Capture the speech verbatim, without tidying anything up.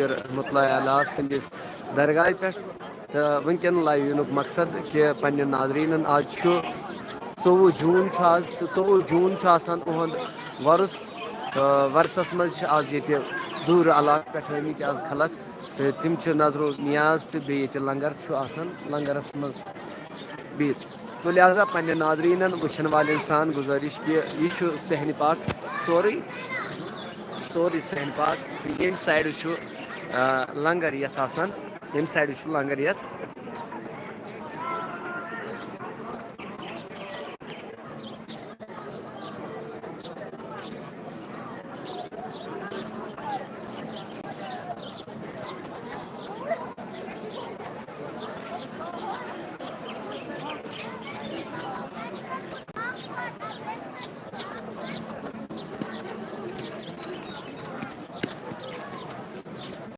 رحمتہ اللہ علیہ سٕنٛدِس درگاہہِ پٮ۪ٹھ۔ تہٕ وٕنکٮ۪ن لایو یِنُک مقصد کہِ پننٮ۪ن ناظریٖنَن، آز چھُ ژوٚوُہ جوٗن چھُ آز، تہٕ ژوٚوُہ جوٗن چھُ آسان اُہُنٛد وۄرُس۔ تہٕ وۄرسَس منٛز چھِ آز ییٚتہِ دوٗرٕ علاقہٕ پٮ۪ٹھ آمٕتۍ آز خلق، تہٕ تِم چھِ نظرو نیاز تہٕ بیٚیہِ ییٚتہِ لنگر چھُ آسان، لنگرَس منٛز بِہِتھ۔ تو لہذا پننٮ۪ن ناظریٖنَن، وٕچھَن والٮ۪ن سان گُزٲرِش کہِ یہِ چھُ صحنِ پاک سورُے، سورُے صحنِ پاک۔ تہٕ ییٚمہِ سایڈٕ چھُ، آ، لنگر یَتھ آسان، ییٚمہِ سایڈٕ چھُ لنگر یَتھ۔